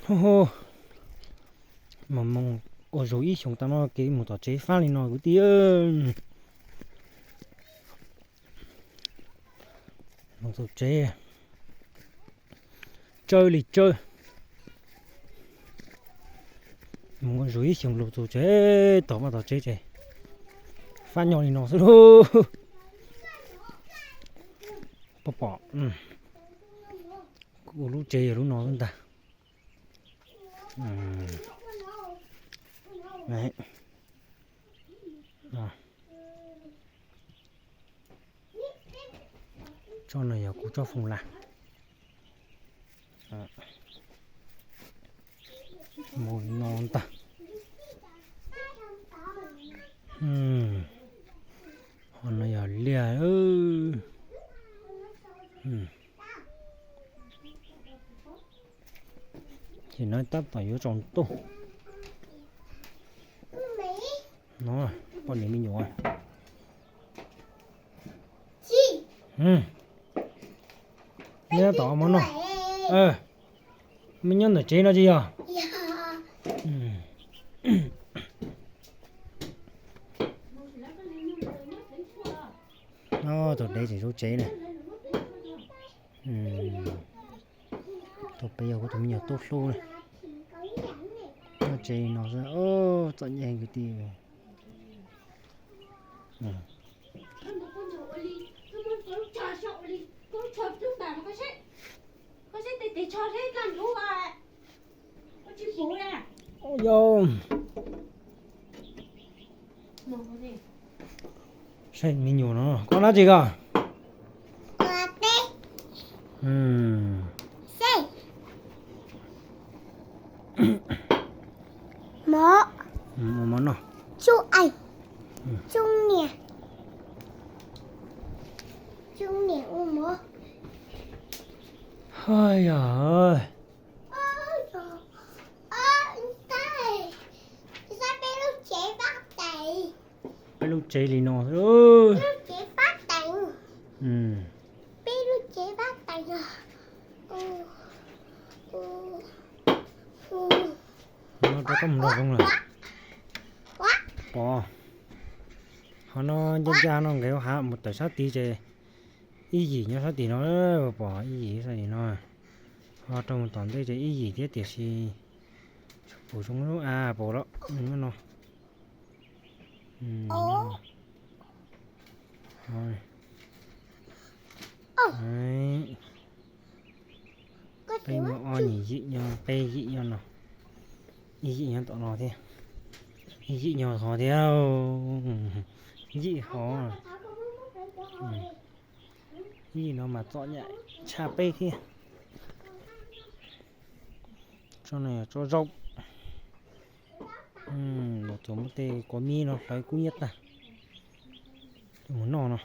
Ho, mas mus ua zug ib xyoos tag no kev mus tom tsev fab li no kwv tij. Mus tom tsev tsawg li tsawg. Mus ua zug ib xyoos lug txug tsev, tom vaj tom tsev ces fab nyob li no xwb lauj. Pom pom, kuv lub tsev yog lub no xwb ntag. Tsob no yog kuv tsob foom las. Mus no ntag. Ho no yog liaj. Ces no tab tom yuav tsaus ntuj no. Poj niam me nyuam. Nyob tom mov no. Me nyob ntawm tsev no tsis yog? Tus dev tseem zaum tsev na. Tus pem yog kuv tus me nyuam tub hlub na. Nyob tsev no xwb, txom nyem kwv tij. Yog saib me nyuam no koj nab tsis koj? Mov no. Hais yam, peb lub tsev li no. Nyob rau koj mus nrog zoo lawm. Pom, qhov no ncaj ncaj no nqes hauv hav mus tawm sab tid ces ib yim nyob sab tim no, pom ib yim sab tim no. Ho rau mus tom ntej ces ib yim thiab tiam sis tsis pom zoo lub av pom los nyob no. Peb muaj ob yim yim nyob, peb yim nyob no, ib yim nyob tom no thiab, ib yim nyob hov thiab, yim hov, yim no mas txom nyem tshaj peb thiab. Tsob no yog tsob zaub. Los txog muab tej kua mib no hlawv kub nyiab tag, mus noj no.